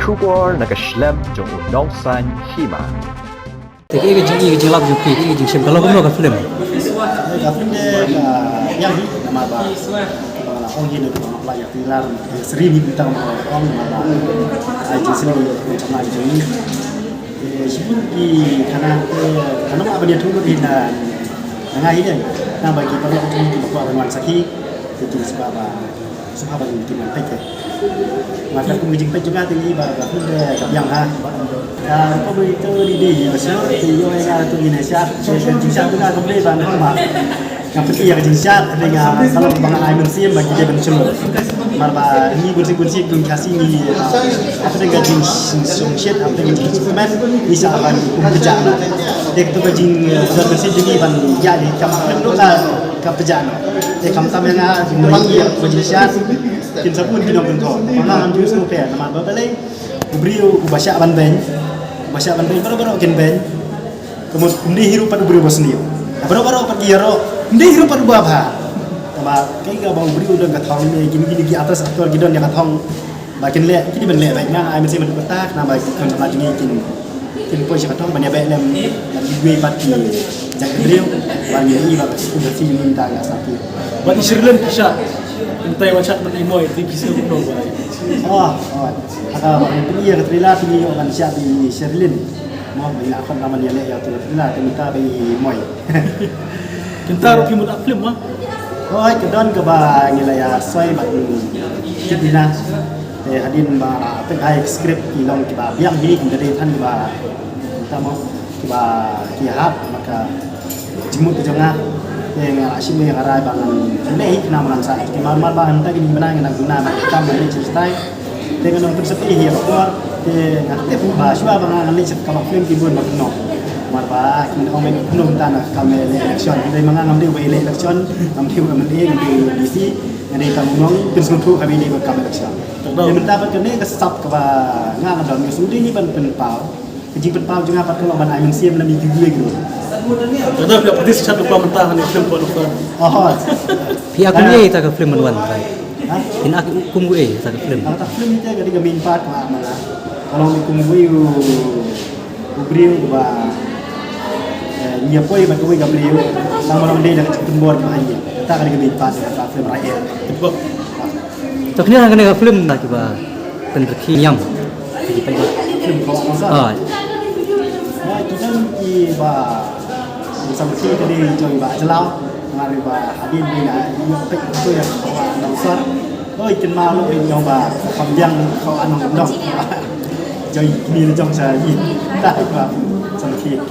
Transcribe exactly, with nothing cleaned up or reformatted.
Khubor na ka shlem jong u nongsan hima. Te kaei ka jing, kaei ka jinglap jong phi, kaei ka jingshem, ka long kumno ka film? Ka film te ka biang hi namar ba, ba la ong hi na ka bang la ïa trailer, sri ni bintang ba la ong namar ba ai jingsli ka jong ngi. Te shibun ki khana te khana ma ban ïathuh lut hi na nga hi ne. Namar ba ki paralok ki ba kwah ban wan sakhi. Te ki sngewbha ba sngewbha ban kin wan peit te. Namar kum ka jingpeit jong nga te ngi ba ka film te ka biang ha. Ka comedy te dei dei ba sngewbha te ïoh ïa nga te ngi ne shad. Te ka jingshad te nga comedy ba nga ma. Nga pynïaid ïa ka jingshad, hynrei nga, ka long ba nga ai mynsiem ba ngi dei ban shlur. Namar ba ngi bun sien bun sien kum Khasi ngi, hapdeng ka jingsngewsih, hapdeng ka jingsngewsih, ngi shah ban kum kjat noh. Te kato ka jing, eh, jingmynsiem jong ngi ban ïaid kam khlem duh ka, ka kjat noh. Te khamtam ïa nga, jingmynsiem ïa ka jingshad, kin sa bun ki nongkyndong. Ba nga ngam ju sngewpher, namar ba balei, u briew uba shah ban beiñ, uba shah ban beiñ, baroh baroh kin beiñ. Ka mut ym dei hi ruh pat u briew ba sniew. Baroh baroh pat ki ïaroh, ym dei hi ruh pat uba bha. Tangba kaei kaba u briew u don ka thong ne, kine kine ki actress actor ki don ïa ka thong. Ba kin leh, ki dei ban leh beit, nga ai mynsiem haduh katta, khnang ba ki khun samla jong ngi kin, kin poi sha ka thong ban ïa beh lem bad kiwei pat ki jait bynriew. Ba ngi ïohi ba ka industry jong ngi mynta ka sah phi. Bad i Sherlyn phi shah, mynta i wan shah ban i Moi, te phi sngew kumno ba? Oh, oh. Ka ba ngi pynïaid ïa ka trailer te ngi ïoh ban shah i Sherlyn. Mo ba ngi la khot ba ngi ïaleh ïa ka trailer te mynta ba i Moi. Mynta ruh phi mut act film ma? Hooid, ka don kaba ngi la ïa soi bad kit ïa na. Te hadien ba la pynhai script ki long kiba biang hi, ki dei than kiba, tang mo, kiba ki hap ma ka jingmut ka jong nga. Te nga la shim ïa ka rai ba ngan leh hi khnang ba ngan sah. Te mar mar ba hangta kine ki bnai nga dang duna ba kam ngan leh shisha. Te nga nang pynsep ïa ka por, te nga tip ba shuwa ba nga ngan leit sha ka film ki bun ba kumno. Mar ba ki ong ba kumno mynta na ka kam election. Hynrei ma nga ngam dei ba election, ngam dei ba M L A, ngam dei ba D C, nga dei tang u nongpynsngewthuh ha kaba ïadei bad kam election. Te mynta pat kane ka sap kaba nga nga don, nga sngewdei hi ban pynpaw. Ka jingpynpaw jong nga pat ka long ban ai mynsiem lem ïa kiwei kiwei. Lada phi ïa participate lypa mynta ha kane ka film ko, Doctor. Oh. Phi ïa kum ei ha kata ka film ban wan, right? Ha? Phi ïa kum ei ha kata ka film? Kata ka film ite ka dei ka main part ma nga. Ka long kum uwei u briew uba, eh, ngi ïa poi bad uwei ka briew. Tang ba long dei da ka jingpynbor ba ïa. Kata ka dei ka main part kata ka film, right? To kane, kane ka film na kiba pynrkhie niam. Ki pynrkhie film ko. Ah. Ki don kiba samrkhie ka dei jong i Bah Jlaw. Nga ri ba hadien dei na ïoh peit ko ïa ka Bah Nongsor. Oi, kynmaw lo ïa ba kham biang ka Bah Nongdong. Jong i kmie jong sa i. Ta ba samrkhie.